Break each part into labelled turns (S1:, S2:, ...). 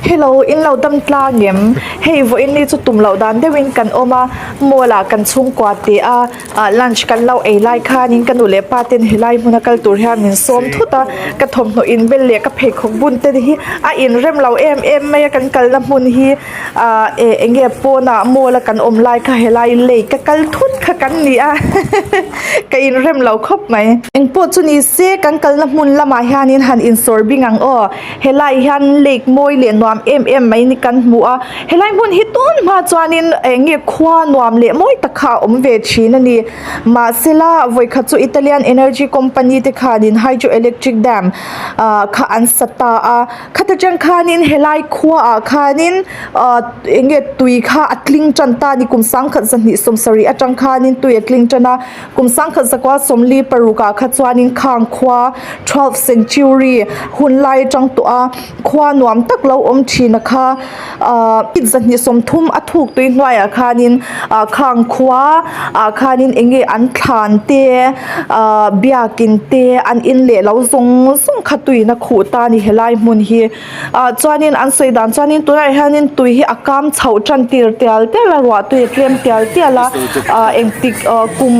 S1: Hello, in lo dam tlang em? Hei vawiin ni chu tum loh dan deuhin kan awm a, mall ah kan chhungkua teh a, ah lunch kan lo ei lai khanin ka nu leh pa ten helai hmuna kal tur hian min sawm thut a, ka thawmhnaw inbel leh ka pheikhawk bun te hi a inrem lo em em mai a kan kalna hmun hi ah eh eng nge pawnah mall a kan awm lai kha helai lake a kal thut kha kan ni a ka inrem lo khawp mai. Engpawh chu ni se kan kalna hmun lamah hianin han insawr bing ang aw. Helai hian lake mawi leh nuam em em mai ni kan hmu a, helai hmun hi tun hma chuanin eng nge khua nuam leh mawi tak kha a awm ve thin a ni. Mahsela vawikhat chu Italian Energy Company te khanin hydro electric dam ah kha an sa ta a, khata tang khanin helai khua ah khanin ah eng nge tui kha a tling tan ta a ni kum sangkhat zahnih sawmsarih atang khanin tui a tling tan a. Kum sangkhat zakua sawmli paruk ah kha chuanin khang khua twelve century hun lai atang tawh a khua nuam tak lo awm thin a kha ahh zahnih sawmthum a thuk tui hnuaiah khanin ah khang khua ah khanin eng nge an thlan te ahh biakin te an in leh lo zawng zawng kha tuiin a khuh ta a ni helai hmun hi. Ah chuanin an sawi dan chuanin tunah hianin tui hi a kam chhoh tan tir tial tial a ruah tui a tlem tial tial a ah engtik ah kum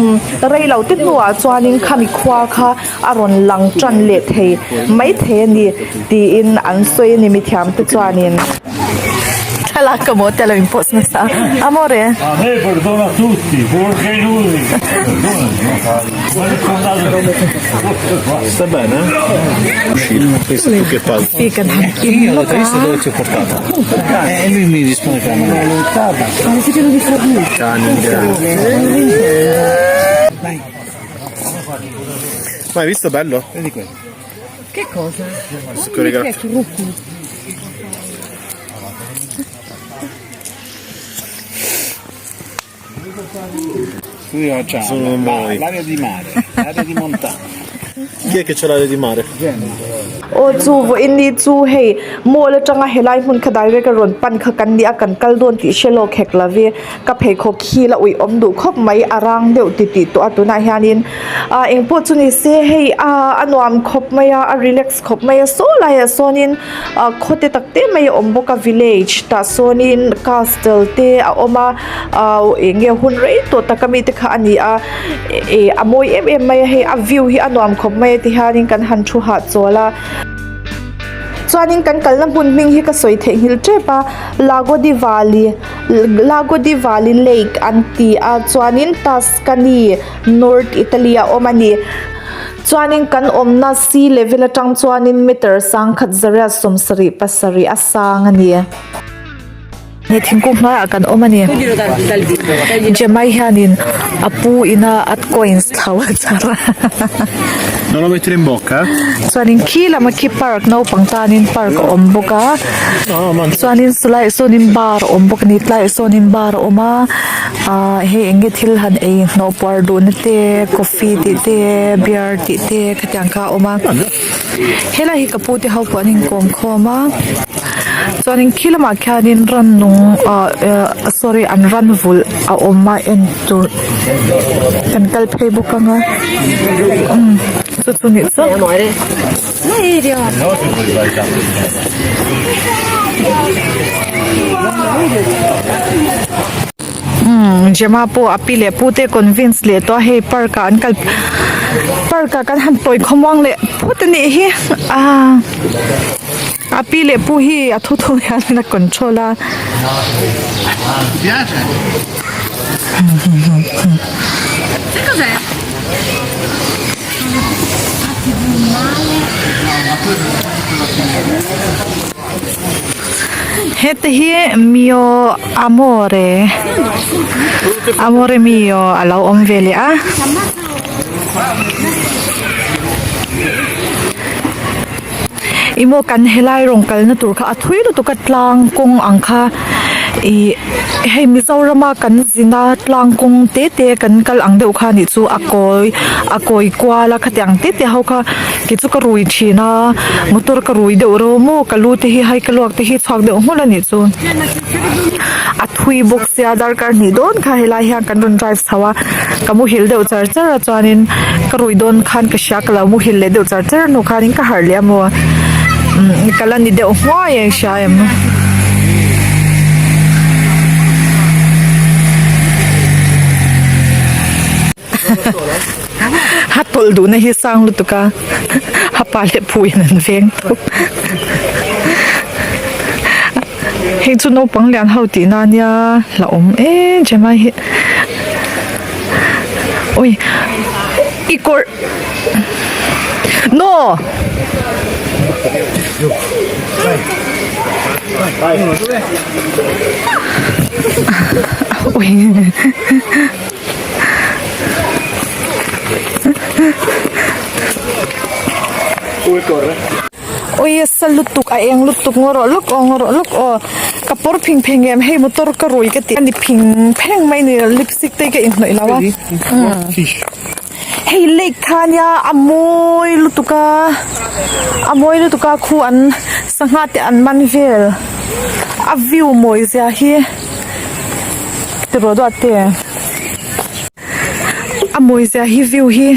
S1: rei lo te hnuah chuanin khami khua kha a rawn lang tan leh thei maithei a ni tiin an sawi a ni mithiam te chuanin. Thlalak ka maw te lo in post nasa a amore. Coffee kan han in lawk a.
S2: L'aria di mare, l'aria di montagna. Chi è che c'ha l'aria di mare?
S1: Aw chu vawiin ni chu hei mall atanga helai hmun kha direct a rawn pan kha kan nia kan kal dawn tih hre lawk hek lo ve ka pheikhawk hi la uih awm duh khawp mai a rang deuh ti tih tawh a tunah hianin ah engpawh chu ni se hei ah a nuam khawp mai a a relax khawp mai a saw laiah sawnin ah khaw te tak te mai a awm bawk a village tah sawnin castle te a awm a ah eng nge hun rei tawh tak ami te kha a ni a ih a mawi em em mai a hei a view hi a nuam khawp mai a ti hianin kan han thu hahchawl a chuanin kan kalna hmun hming hi ka sawi theihnghilh tep a Lago di Vali Lago di Vali lake an ti a chuanin Tuscany North Italy a awm a ni. Chuanin kan awmna sea level atang chuanin meter sangkhat zariat sawmsarih pasarih a sang a ni. He thingkung hnuaiah kan awm a ni. Jemai hianin a pu ina a coins thlau a char a.
S2: Non lo mettere in bocca.
S1: Chuanin khi lama khi park naupang tanin park a awm bawk a. Chuanin chulaiah sawnin bar a awm bawk a ni tlaiah sawnin bar a awm a. Ahh hei eng nge thil han ei hnawh puar duhna te coffee tih te beer tih te khatiang kha a awm a helai hi ka pu te ho pawh an inkawm khawm a chuanin khi lamah khianin rannung ah sorry an ran vulh a awm a en tur kan kal phei bawk ang a umm chu chu nih chu. Umm Gemma pawh a pi leh pu te convince leh tawh a hei park ah an kal park ah kan han tawi khawmuang leh phut a nih hi ah a pi leh pu hi a thu thu hian a control a. Hete hi mio amore amore mio a lo awm ve leh a ih maw kan helai rawng kalna tur kha a thui lutuk a tlang kawng ang kha ih hei Mizorama kan zin a tlang kawng te te kan kal ang deuh kha anih chu a kawi a kawi kual a khatiang te te ho kha kei chu ka rui thin a motor ka rui deuh reuh maw ka lu te hi hai ka luak te hi chhuak deuh nghulh anih chu a thui bawk sia darkar hnih dawn kha helai hian kan rawn drive chho a ka muhil deuh char char a chuanin ka rui dawn khan ka hria ka lo muhil leh deuh char char hnu khanin ka harh leh a maw umm ka la ni deuh hnuai a i hria em. tawlh duhna hi sang lutuk a a pa leh phuin an veng tawp hei chu naupang lian ho tihna ania hlauhawm em Gemma hi ui i kawrh no. Ui Ui a sa lutuk a eng lutuk ngaw rawh lawk aw ngaw rawh lawk aw ka pawr phing pheng em hei motor ka rui ka tih a ni phing pheng mai ni lipstick te ka inhnawih lo a hei lake kha ania a mawi lutuk a a mawi lutuk a khu an sangha te an man vel a view mawi zia hi tiraw duat te a mawi zia hi view hi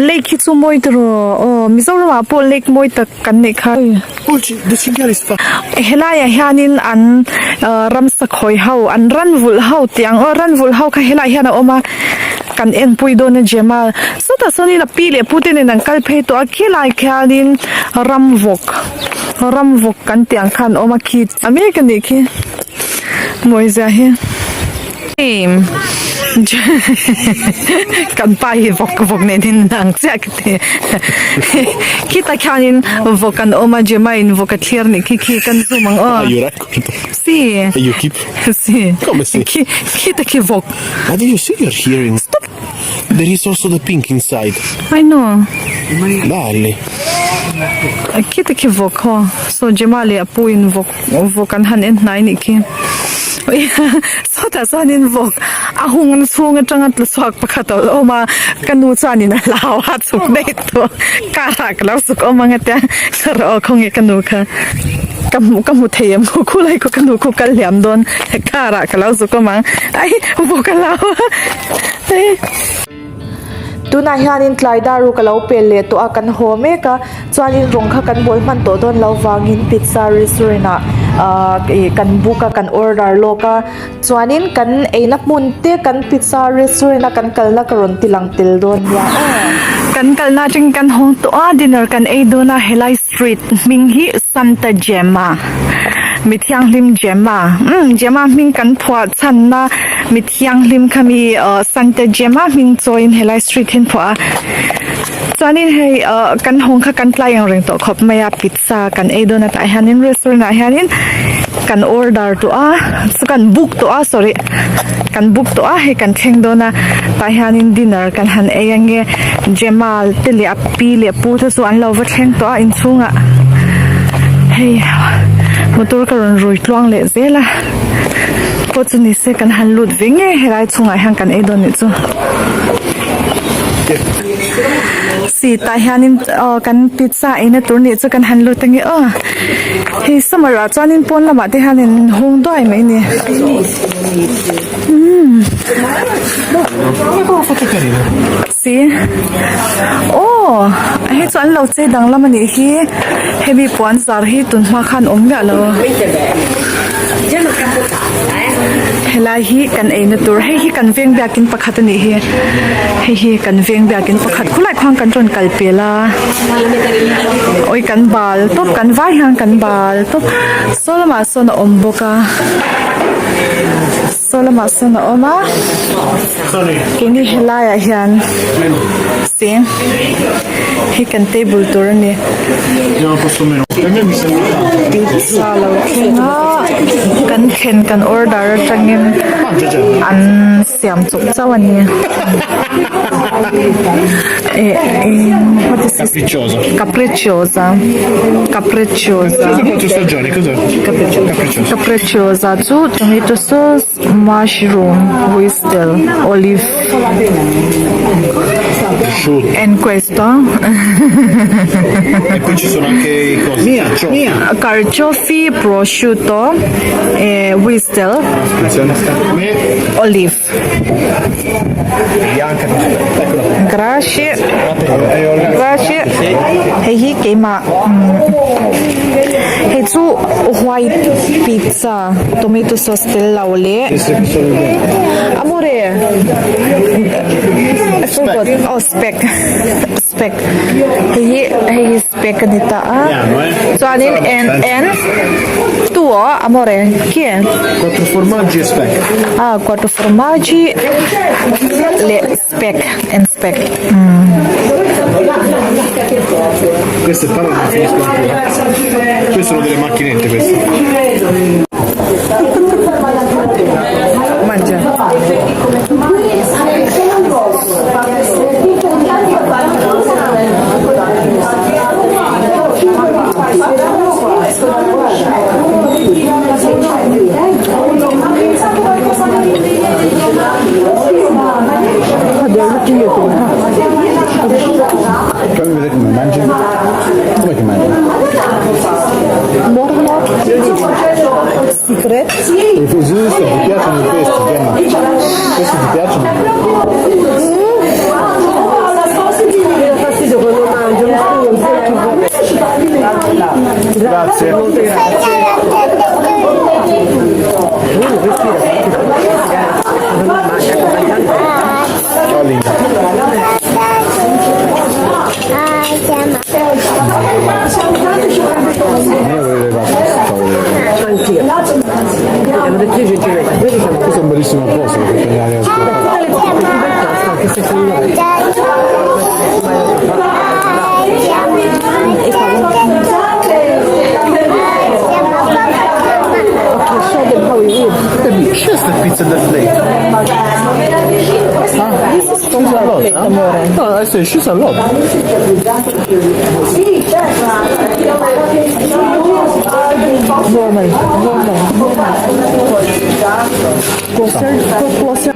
S1: lake hi chu mawi tiraw aw Mizoram ah pawh lake mawi tak kan neih kha. Helaiah hianin an ramsa khawi ho an ran vulh ho tih ang aw ran vulh ho kha helaiah hian a awm a kan enpui dawn a Gemma sawtah sawnin a pi leh pu te nen an kal phei tawh a khilai khianin ramvawk ramvawk kan tih ang khan a awm a khi a mek a nih khi mawizia hi. Kan pa hi vawk vawk nen in ang chiah ka ti khitah khianin vawk an awm a Gemma in vawk a thlir nih khi khi kan zoom ang aw si si khi khitah khi vawk I know khitah khi vawk haw saw Gemma leh a pu in vawk. Vawk an han en hnai nih khi sawtah chuanin vawk a hung chhung atanga tla chhuak pakhat a lo awm a ka nu chuanin a hlau a chhuk daih tawh car ah ka lo chhuk awm ang a tia ka rawh aw khawnge ka nu kha ka hmu ka hmu thei em khu khulai khaw ka nu khu kal hliam dawn car ah ka lo zuk awm ang ai vawk a hlau a. Tunah hianin tlai daru ka lo pel leh tawh a, kan haw mek a, chuanin rawng kha kan bawl hman tawh dawn lo vangin pizza restaurant ah ahh ih kan book a kan order lawk a, chuanin kan eina hmun te kan pizza restaurant a kan kalna ka rawn ti lang tel dawn nia aw. Kan kalna atangin kan hawng tawh a, dinner kan ei dawn a, helai street hming hi Santa Gemma mithianghlim Gemma umm Gemma hming kan phuah chhanna. Thianghlim kha mi Santa Gemma hming chawiin helai street hi an phuah a chuanin hei ah kan hawng kha kan tlai ang reng tawh khawp mai a pizza kan ei dawn a tah hianin restaurant ah hianin kan order tawh a chu kan book tawh a sorry kan book tawh a hei kan thleng dawn a tah hianin dinner kan han ei ange Gemma te leh a pi leh pu te chu an lo va thleng tawh a inchhungah hei motor ka rawn rui tluang leh zel a. Pawh chu ni se kan han lut ve ngei helai chhungah hian kan ei dawn nih chu si tah hianin aw kan pizza eina tur nih chu kan han lut ange aw hei summer ah chuanin pawn lamah te hian in hung duai mai ni umm si aw hei chu an lo chei danglam a nih hi hemi puan zar hi tun hma khan awm miah lo helai hi kan eina tur hei hi kan veng biakin pakhat a nih hi hei hi kan veng biakin pakhat khulai khuan kan rawn kal pel a awi kan bal tawp kan vai hian kan bal tawp saw lamah sawn a awm bawk a. Saw lamah sawn a awm a keini helaiah hian cheng hi kan table tur a ni pizza lo thleng a kan thlen kan order atangin an siam chawp chauh a ni eh eh what is this capricciosa capricciosa capricciosa chu tomato sauce mushroom whistle olive and questo carciofi prosciutto eh whistle olive Grazie Grazie hei hi keimah hei chu. chu white pizza tomato sauce tel lo leh amore I forgot oh spek spek hei hi hei hi spek a ni ta a chuanin and and tu aw amore khi e
S2: Quattro formaggi e speck.
S1: Ah quattro formaggi leh spek and spek.
S2: Queste però non finiscono più. Eh. Queste sono delle macchinette queste.
S1: Mangia.
S2: Fammi vedere come mangi. Com'è che mangi?
S1: More more secret.
S2: E giusto, ti piacciono questi, Gemma? Questi ti piacciono? Grazie. Ciao Linda. Io vorrei
S3: Anch'io. Hanno detto io gentilmente. Vedi che
S2: Questo è un bellissimo posto per tornare a scuola.
S3: anche secondo me.
S2: Questa è pizza del plate.
S1: This is from her plate, amore.
S2: No, adesso è scesa all'otto.
S1: Normal, normal, normal. Closer, go closer.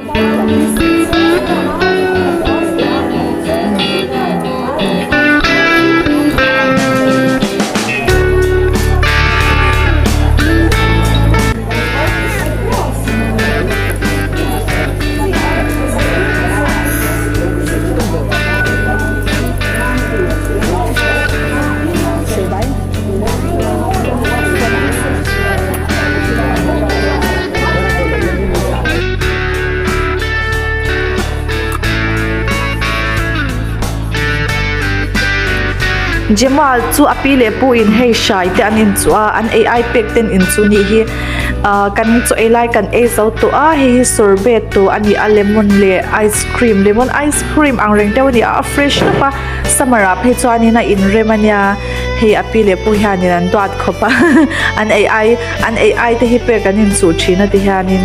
S1: Jemal chu a pi leh pu in hei hrai te an inchuh a an ei ai pek ten inchuh nih hi ah kan chaw ei lai kan ei zo tawh a hei hi sorbet tawh a ni a lemon leh ice cream lemon ice cream ang reng deuh a ni a a fresh tawp a summer ah phei chuanin a inrem a nia hei a pi leh pu hianin an duat khawp a an ei ai an ei ai te hi pek an inchuh thin a ti hianin.